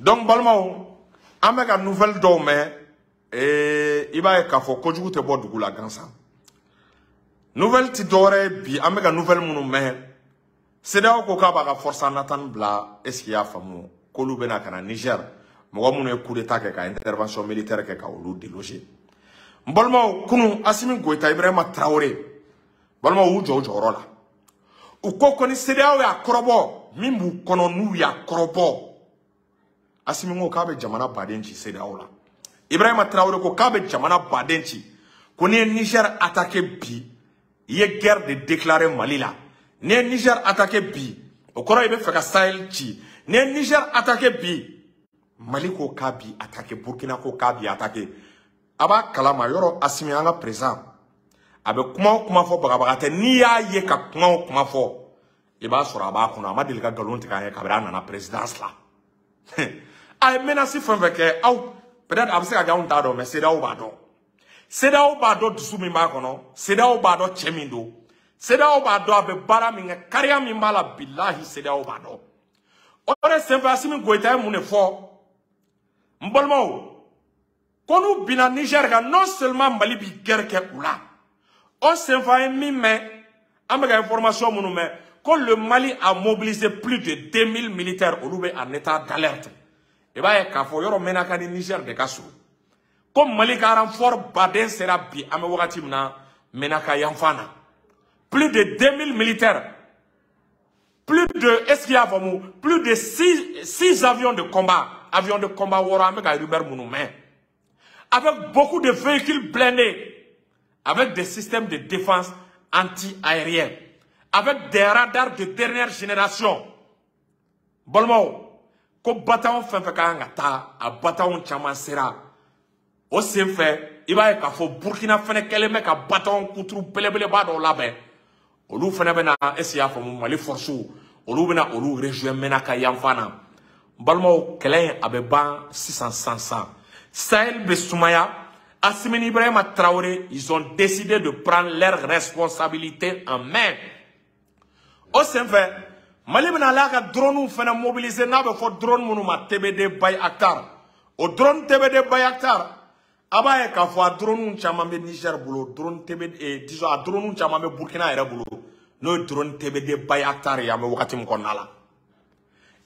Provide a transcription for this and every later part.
Donc balimaw, an bɛ ka nouvelle dɔw mɛn, i b'a ye k'a fɔ kojugu tɛ bɔ dugu la gansan. Nouvelle ti dɔwɛrɛ ye bi, an bɛ ka nouvelle minnu mɛn, CEDEAO ko k'a b'a ka force en attente bila. Est ce que i y'a faamu k'olu bɛna ka na Niger mɔgɔ minnu ye coup d'état kɛ ka intervention militaire kɛ ka olu déloger? N balimaw, kunun Assimi Goïta, Ibrahima Traoré, balimaw, y'u jɔ u jɔyɔrɔ la. U ko ko ni CEDEAO y'a kɔrɔbɔ min b'u kɔnɔ, n'u y'a kɔrɔbɔ, Assimi ko k'a bɛ jamana baden ci CEDEAO la. Ibrahima Traoré ko k'a bɛ jamana baden ci, ko n'i ye Niger attaqué bi, i ye guerre de déclarer Mali la. N'i ye Niger attaqué bi, o kɔrɔ i bɛ fɛ ka Sahel ci. N'i ye Niger attaqué bi, Mali ko k'a bi attaqué, Burkina ko k'a bi attaqué. A b'a kalama yɔrɔ, Assimi, an ka président, a bɛ kuma o kuma fɔ, bagabaga tɛ. N'i y'a ye ka kuma o kuma fɔ, i b'a sɔrɔ a b'a kɔnɔ. A ma deli ka nkalon tigɛ an ye kabini a nana présidence la. A ye menace fɛn fɛn kɛ, aw peut-être a bɛ se ka kɛ anw t'a dɔn, mais CEDEAO b'a dɔn. CEDEAO b'a dɔn dusu min b'a kɔnɔ, CEDEAO b'a dɔn cɛ min don, CEDEAO b'a dɔn a bɛ baara min kɛ, kariya min b'a la, bilahi CEDEAO b'a dɔn. O de senfɛ, Assimi Goïta ye mun de fɔ? N balimaw, ko n'u binna Niger kan, non seulement Mali bi guerre kɛ u la. O senfɛ, an ye min mɛn, an bɛ ka information minnu mɛn, ko le Mali a mobilisé plus de 2000 militaires, olu bɛ en état d'alerte. I b'a ye k'a fɔ yɔrɔ Menaka ni Niger de ka surun, ko Mali ka renfort baden sera bi, an bɛ wagati min na, Menaka yanfan na, plus de 2000 militaires, plus de, est-ce qu'il y a faamu, plus de 6 avions de combat, avions de combat wɔɔrɔ, an bɛ ka rumeur minnu mɛn, avec beaucoup de véhicules blindés, avec des systèmes de défense anti-aériens, avec des radars de dernière génération. Balimaw, ko bataillon fɛn fɛn ka kan ka taa, a bataillon caman sera. O senfɛ, i b'a ye k'a fɔ Burkina fɛnɛ kɛlen bɛ ka bataillon kuturu belebeleba dɔw labɛn. Olu fɛnɛ bɛna, est ce que i y'a faamu, Mali force, olu bɛna olu rejoindre Menaka yanfan na. N balimaw, kɛlɛ in a bɛ ban sisan sisan sisan, Sahel bɛ sumaya. Assimi ni Ibrahima Traoré, ils ont décidé de prendre leurs responsabilités en main. O senfɛ, Mali bɛna ale ka drone fɛnɛ mobiliser, n'a bɛ fɔ drone minnu ma TBD Bayraktar. O drone TBD Bayraktar, a b'a ye k'a fɔ a drone caman bɛ Niger bolo, drone TBD, disons a drone caman bɛ Burkina yɛrɛ bolo, n'o ye drone TBD Bayraktar ye. An bɛ wagati min kɔnɔna la,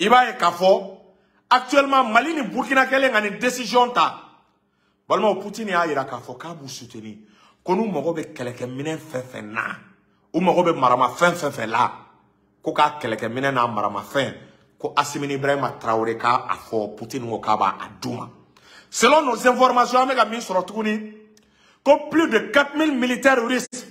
i b'a ye k'a fɔ actuellement Mali ni Burkina kɛlen ka nin décision ta, balimaw, Poutine y'a yira k'a fɔ k'a b'u soutenir, ko n'u mago bɛ kɛlɛkɛminɛn fɛn fɛn na, u mago bɛ maramafɛn fɛn fɛn la, ko k'a kɛlɛkɛminɛn n'a maramafɛn, ko Assimi ni Ibrahima Traoré k'a a fɔ, Poutine ko k'a b'a d'u ma. Selon nos informations, an bɛ ka min sɔrɔ tuguni, ko plus de 4000 militaires russes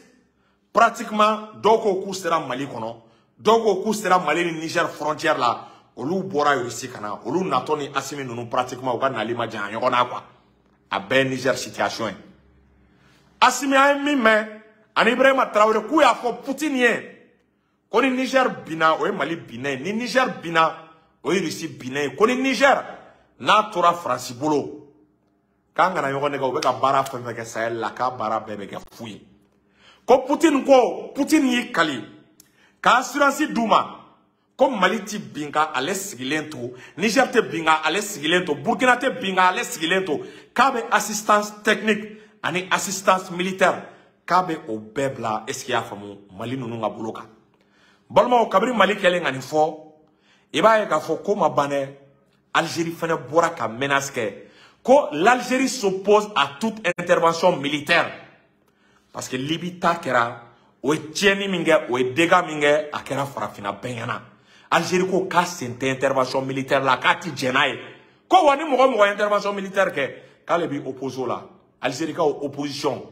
pratiquement, dɔw ko k'u sera Mali kɔnɔ, dɔw ko k'u sera Mali ni Niger frontière la. Olu bɔra Russie ka na, olu natɔ ni Assimi ninnu pratiquement u ka nali ma janya ɲɔgɔn na quoi. A bɛɛ ye Niger situation ye. Assimi, an ye min mɛn, ani Ibrahima Traoré, k'u y'a fɔ Poutine ye ko ni Niger binna, o ye Mali binnen ye, ni Niger binna, o ye Russie binnen ye, ko ni Niger n'a tora Faransi bolo, k'an kana ɲɔgɔn nɛgɛ, u bɛ ka baara fɛn fɛn kɛ Sahel la, k'a baara bɛɛ bɛ kɛ fu ye. Ko Poutine, ko Poutine y'i kali ka assurance d'u ma ko Mali ti bin ka ale sigilen to, Niger tɛ bin ka ale sigilen to, Burkina tɛ bin ka ale sigilen to, k'a bɛ assistance technique ani assistance militaire, k'a bɛ o bɛɛ bila, est ce que i y'a faamu, Mali ninnu ka bolo kan. Balimaw, kabini Mali kɛlen ka nin fɔ, i b'a ye k'a fɔ ko ma ban dɛ. Algérie fɛnɛ bɔra ka menace kɛ ko l'Algérie s'oppose à toute intervention militaire, parce que Libye ta kɛra, o ye tiɲɛni min kɛ, o ye dégâts min kɛ, a kɛra farafinna bɛɛ ɲɛna. Algérie ko k'a sen tɛ intervention militaire la, k'a ti jɛn n'a ye, ko wa ni mɔgɔ mɔgɔ ye intervention militaire kɛ, k'ale b'i opposer o la. Algérie ka opposition,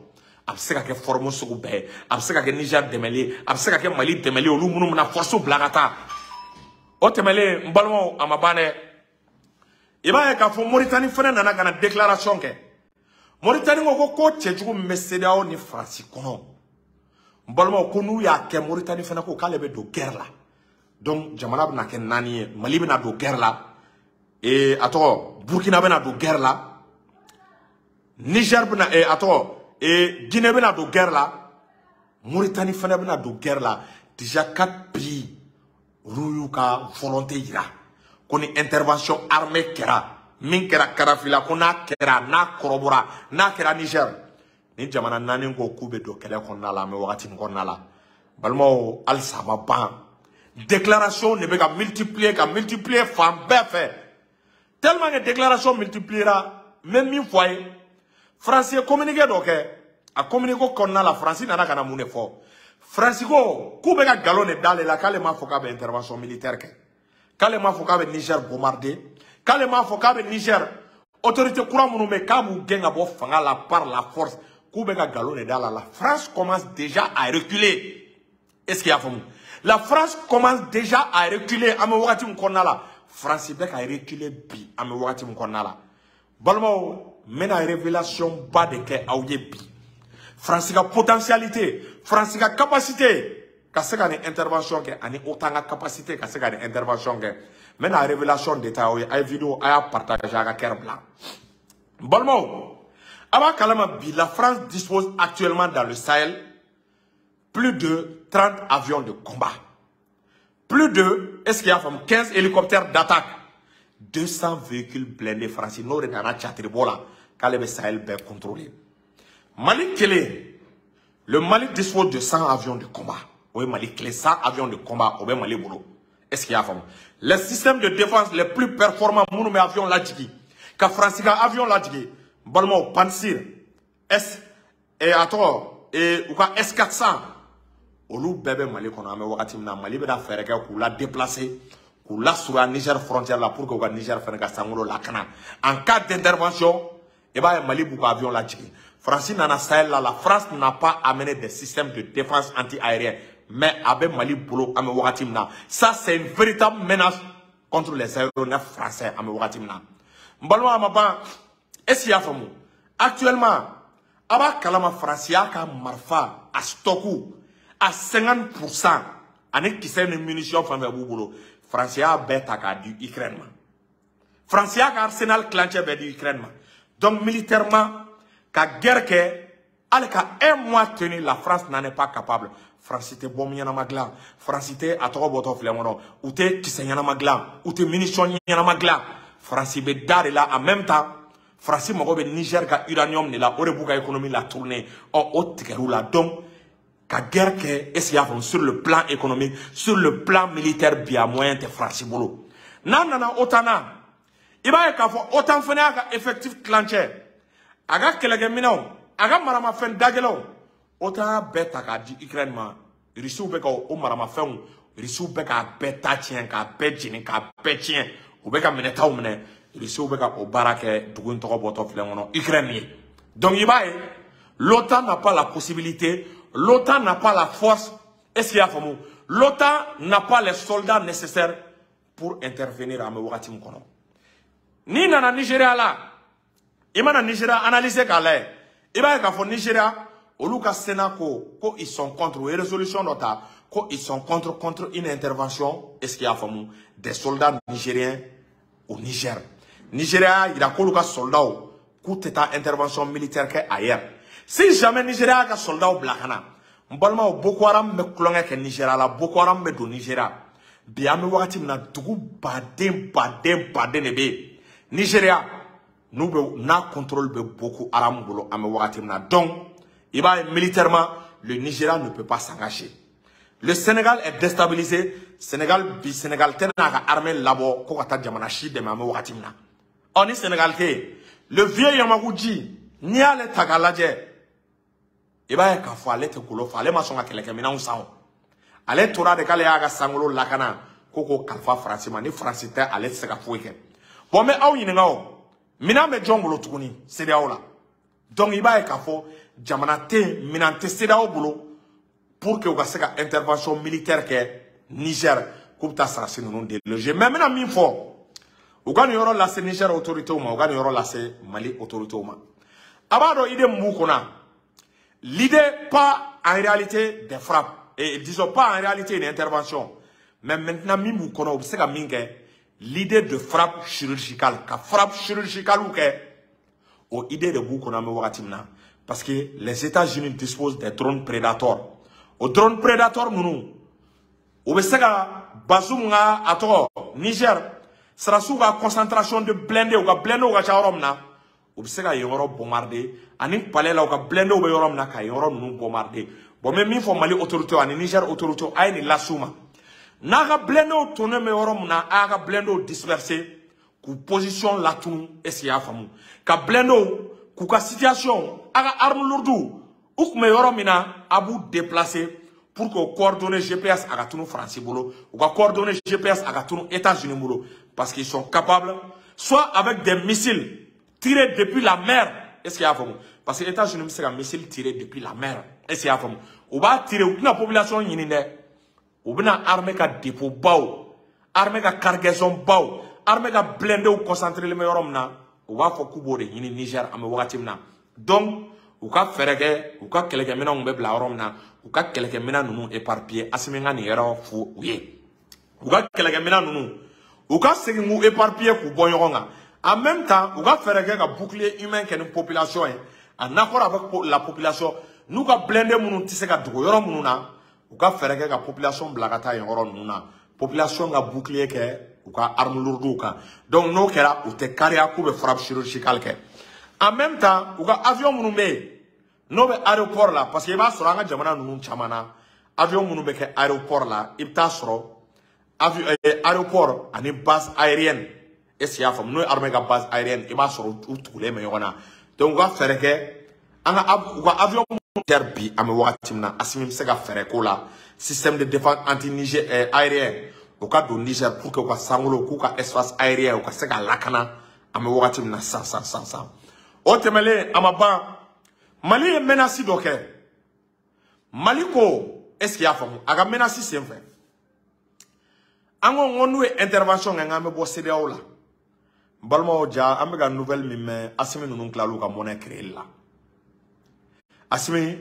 a bɛ se ka kɛ forme sugu bɛɛ ye, a bɛ se ka kɛ Niger dɛmɛli ye, a bɛ se ka kɛ Mali dɛmɛli ye, olu minnu bɛna force bila ka taa. O tɛmɛnen, n balimaw, a ma ban dɛ. I b'a ye k'a fɔ Mauritanie fɛnɛ nana ka na déclaration kɛ. Mauritanie ko cɛjugu min bɛ CEDEAO ni Faransi kɔnɔ, n balimaw, ko n'u y'a kɛ, Mauritanie fɛnɛ ko k'ale bɛ don guerre la. Donc jamana bɛna kɛ naani ye: Mali bɛna don guerre la, a tɔgɔ, Burkina bɛna don guerre la, Niger bɛna, a tɔgɔ, Guinée bɛna don guerre la, Mauritanie fɛnɛ bɛna don guerre la. Déjà quatre pays, olu y'u ka volonté yira. Ko ni intervention armée kɛra min kɛra Kadhafi la, ko n'a kɛra, n'a kɔrɔbɔra, n'a kɛra Niger, ni jamana naani ko k'u bɛ don kɛlɛ kɔnɔna la. An bɛ wagati min kɔnɔna la, balimaw, halisa a ma ban. Déclaration de bɛ ka multiplier, ka multiplier fan bɛɛ fɛ, tellement que déclaration multipliera. N bɛ min fɔ a ye, Faransi ye communiqué dɔ kɛ. A communiqué kɔnɔna la, Faransi nana ka na mun de fɔ? Faransi ko k'u bɛ ka nkalon de d'ale la, k'ale m'a fɔ k'a bɛ intervention militaire kɛ, k'ale m'a fɔ k'a bɛ Niger bombarder, k'ale m'a fɔ k'a bɛ Niger autorité kura minnu bɛ yen k'a b'u gɛn ka bɔ fanga la par la force, k'u bɛ ka nkalon de d'a la. La France commence déjà à reculer. Est-ce qu'il y a faamu? La France commence déjà à reculer. An bɛ wagati min kɔnɔna la, France bɛ ka reculer bi. An bɛ wagati min kɔnɔna la, balimaw, n bɛna révélation ba de kɛ aw ye bi. France ka potentialité, France ka capacité ka se ka nin intervention kɛ, ani OTAN ka capacité ka se ka nin intervention kɛ, n bɛna révélation détail aw ye. A ye vidéo, a y'a partager, a ka cœur bila. Balimaw, a b'a kalama bi, la France dispose actuellement dans le Sahel plus de 30 avions de combat, plus de, est-ce qu'il y a 15 hélicoptères d'attaque, 200 véhicules blindés. France n'o de nana catiribɔ la k'ale bɛ Sahel bɛɛ contrôler. Mali kelen, le Mali dispose de 100 avions de combat. O ye Mali kelen, 100 avions de combat o bɛ Mali bolo. Est-ce qu'il y a faamu? Les systèmes de défense les plus performants minnu bɛ avion lajigin ka Faransi ka avion lajigin, balimaw, Pantsir S a tɔgɔ u ka S400, olu bɛɛ bɛ Mali kɔnɔ. An bɛ wagati min na, Mali bɛna fɛɛrɛ kɛ k'u la déplacer, k'u lasurunya Niger frontière la, pour que u ka Niger fɛnɛ ka sankolo lakana. En cas d'intervention, i b'a ye Mali b'u ka avion lajigin. Faransi nana Sahel la, la France n'a pas amené des systèmes de défense anti-aérien, mais a bɛ Mali bolo an bɛ wagati min na. Ça, c'est une véritable menace contre les aéronefs français an bɛ wagati min na. N balima, a ma ban. Est-ce qu'il y'a faamu? Actuellement, a b'a kalama, Faransi y'a ka marifa a stock à 50%, ani kisɛ ni munition fɛn fɛn b'u bolo, Faransi y'a bɛɛ ta k'a di Ukraine ma. Faransi y'a ka arsenal tilancɛ bɛɛ di Ukraine ma. Donc militairement, ka guerre kɛ, hali ka un mois tenir, la France n'en est pas capable. Faransi tɛ bombe ɲɛnama dilan, Faransi tɛ a tɔgɔ bɔtɔ filɛ kɔnɔ, u tɛ kisɛ ɲɛnama dilan, u tɛ munition ɲɛnama dilan. Faransi bɛ da de la. En même temps, Faransi mago bɛ Niger ka uranium de la, o de b'u ka économie la tourner. Ɔ, o tigɛr'u la. Donc ka guerre kɛ, est-ce qu'il y a faamu, sur le plan économique, sur le plan militaire, bi a moyen tɛ Faransi bolo. N'a nana OTAN na, i b'a ye k'a fɔ OTAN fana y'a ka effectif tilancɛ, a ka kɛlɛkɛminɛnw, a ka maramafɛn dagɛlɛnw, OTAN y'a bɛɛ ta k'a di Ukraine ma. Rusiw bɛ ka o maramafɛnw, Rusiw bɛ k'a bɛɛ ta tiɲɛ, k'a bɛɛ jeni, k'a bɛɛ tiɲɛ. U bɛ ka minɛtaw minɛ, Rusiw bɛ ka o baara kɛ dugu in tɔgɔ bɔtɔ filɛ kɔnɔ, Ukraine ye. Donc i b'a ye, l'OTAN n'a pas la possibilité, l'OTAN n'a pas la force, est-ce qu'il y a faamu, l'OTAN n'a pas les soldats nécessaires pour intervenir an bɛ wagati min kɔnɔ. N'i nana Nigéria la, i mana Nigéria analyser k'a lajɛ, i b'a ye k'a fɔ Nigéria olu ka Sénat ko ko ils sont contre, u ye résolution dɔ ta ko ils sont contre une intervention, est-ce qu'il y a faamu, des soldats nigériens au Niger. Nigéria y'a yira k'olu ka soldats k'u tɛ taa intervention militaire kɛ ailleurs. Si jamais Nigéria ka soldats bila ka na, n balimaw, Boko Haram bɛ tulonkɛ kɛ Nigéria la, Boko Haram bɛ don Nigéria bi. An bɛ wagati min na, dugu baden baden baden de bɛ yen Nigéria n'u bɛ n'a contrôle bɛ Boko Haram bolo an bɛ wagati min na. Donc i b'a ye, militairement, le Nigeria ne peut pas s'engager. Le Sénégal est déstabilisé. Sénégal bi, Sénégal tɛna a ka armée labɔ ko ka taa jamana si dɛmɛ an bɛ wagati min na. Ɔ, ni Sénégal tɛ yen, le vieux Yamaguchi, n'i y'ale ta k'a lajɛ, i b'a ye k'a fɔ ale tɛ golo fɛ, ale ma sɔn ka kɛlɛkɛminɛnw san. O ale tora de k'ale y'a ka sankolo lakana ko k'o kalifa Faransi ma. Ni Faransi tɛ, ale tɛ se ka foyi kɛ. Bon, n bɛ aw ɲininka, o minɛn bɛ jɔn bolo tuguni CEDEAO la? Donc i b'a ye k'a fɔ jamana tɛ yen, minɛn tɛ CEDEAO bolo pour que u ka se ka intervention militaire kɛ Niger, k'u bɛ taa sarasi ninnu déloger. Mais n bɛna min fɔ, u ka nin yɔrɔ lase Niger autorités ma, u ka nin yɔrɔ lase Mali autorités ma. A b'a dɔn idée min b'u kunna, l'idée pas en réalité des frappes et disons pas en réalité une intervention, mais maintenant min b'u kɔnɔ, u bɛ se ka min kɛ, l'idée de frappe chirurgicale, ka frappe chirurgicale kɛ, o idée de b'u kɔnɔ an bɛ wagati min na, parce que les États-Unis disposent des drones Predator. O drone Predator ninnu, u bɛ se ka Bazoum ka a tɔgɔ Niger Sarasiw ka concentration de blindés, u ka blindés ka ca yɔrɔ min na, u bɛ se ka yen yɔrɔ bombarder. Ani palais la, u ka blindés bɛ yɔrɔ min na, ka yen yɔrɔ ninnu bombarder. Bon, n bɛ min fɔ Mali autorité ani Niger autorité, a ye nin las'u ma. N'a ka blindés tonnen bɛ yɔrɔ min na, a y'a ka blindés disperser k'u position latunu. Est ce que i y'a faamu? Ka blindés k'u ka situation, a ka arme lourde, u tun bɛ yɔrɔ min na, a b'u déplacer pour que o coordonnées GPS a ka tunu Faransi bolo, u ka coordonnées GPS a ka tunu États-Unis bolo, parce qu'ils sont capables, soit avec des missiles tirés depuis la mer. Est-ce que i y'a faamu? Parce que États-Unis bɛ se ka missile tirer depuis la mer. Est-ce que i y'a faamu? U b'a tirer, u tɛna population ɲini dɛ, u bɛna armée ka dépôt baw, armée ka cargaison baw, armée ka blindés concentré bɛ yɔrɔ min na, u b'a fɔ k'u b'o de ɲini Niger an bɛ wagati min na. Donc u ka fɛɛrɛ kɛ, u ka kɛlɛkɛminɛnw bɛ bila yɔrɔ min na, u ka kɛlɛkɛminɛn ninnu éparpiller. Asimi ka nin yɔrɔ fo u ye, u ka kɛlɛkɛminɛn ninnu, u ka segin k'u éparpiller, k'u bɔ ɲɔgɔn kan. En même temps, u ka fɛɛrɛ kɛ ka bouclier humain kɛ ni population ye, en accord avec la population. N'u ka blindé minnu tɛ se ka dogo yɔrɔ minnu na, u ka fɛɛrɛ kɛ ka population bila ka taa yen yɔrɔ ninnu na, population ka bouclier kɛ u ka arme lourde kan. Donc n'o kɛra, u tɛ kariya k'u bɛ frappe chirurgicale kɛ. En même temps, u ka avion minnu bɛ yen, n'o bɛ aéroport la, parce que i b'a sɔrɔ an ka jamana ninnu caman na, avion minnu bɛ kɛ aéroport la, i bɛ taa sɔrɔ avion aéroport ani base aérienne, est ce que i y'a faamu, n'o ye armée ka base aérienne, i b'a sɔrɔ u tugulen bɛ ɲɔgɔn na. Donc u ka fɛɛrɛ kɛ an ka u ka avion minnu bi an bɛ wagati min na, Asimi bɛ se ka fɛɛrɛ k'o la, système de défense anti Niger aérien u ka don Niger pour que u ka sankolo, k'u ka espace aérien, u ka se ka lakana an bɛ wagati min na sisan sisan sisan sisan. O tɛmɛnen, a ma ban, Mali ye menace dɔ kɛ. Mali ko, est ce que i y'a faamu, a ka menace senfɛ, an ko n ko n'u ye intervention kɛ, k'an bɛ bɔ CEDEAO la. N balimaw, ja an bɛ ka nouvelle min mɛn, Asimi ninnu tilal'u ka monnaie créer la. Asimi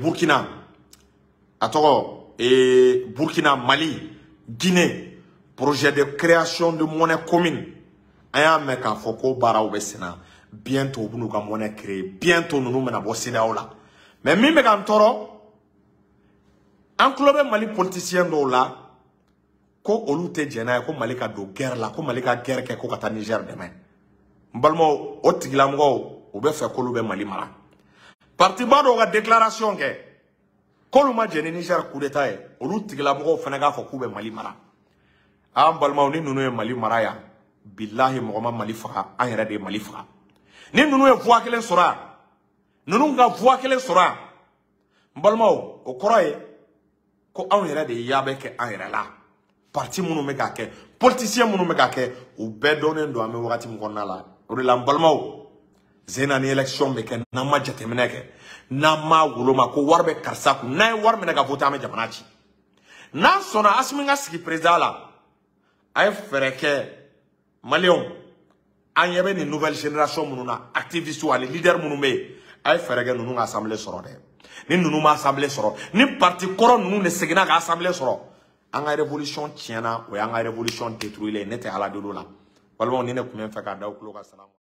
Burkina, a tɔgɔ Burkina, Mali, Guinée, projet de création de monnaie commune. An y'a mɛn k'a fɔ ko baaraw bɛ sen na. Bientôt u bɛn'u ka monnaie créer, bientôt ninnu bɛna bɔ CEDEAO la. Mais min bɛ ka n tɔɔrɔ, an tulo bɛ Mali politicien dɔw la ko olu tɛ jɛn n'a ye ko Mali ka don guerre la, ko Mali ka guerre kɛ, ko ka taa Niger dɛmɛ. N balimaw, o tigilamɔgɔw, u bɛ fɛ k'olu bɛ Mali mara. Parti ba dɔw ka déclaration kɛ k'olu ma jɛn ni Niger coup d'état ye, olu tigilamɔgɔw fana k'a fɔ k'u bɛ Mali mara. An balimaw, ni ninnu ye Mali mara yan, bilahi, mɔgɔ ma Mali faga, an yɛrɛ de ye Mali faga. Ni ninnu ye voix kelen sɔrɔ yan, ninnu ka voix kelen sɔrɔ yan, n balimaw, o kɔrɔ ye ko anw yɛrɛ de ye yaabɛ kɛ an yɛrɛ la. Parti minnu bɛ k'a kɛ, politicien minnu bɛ k'a kɛ, u bɛɛ dɔnnen don an bɛ wagati min kɔnɔna la. O de la, n balimaw, zena ni élection bɛ kɛ, n'an ma jateminɛ kɛ, n'an m'a woloma ko wari bɛ karisa kun, n'an ye wari minɛ ka voter, an bɛ jamana ci. N'an sɔnna Asimi ka sigi président la, a ye fɛɛrɛ kɛ, maliyɛnw, an ɲɛ bɛ nin nouvelle génération minnu na, activistes ani leader minnu bɛ yen, a ye fɛɛrɛ kɛ ninnu ka assemblée sɔrɔ dɛ. Ni ninnu ma assemblée sɔrɔ, ni parti kɔrɔ ninnu de seginna ka assemblée sɔrɔ, an ka révolution tiɲɛna, o y'an ka révolution détruire. Ne tɛ ala deli o la. Balimaw, ni ne tun bɛ fɛ k'a da aw tulo kan, salamu.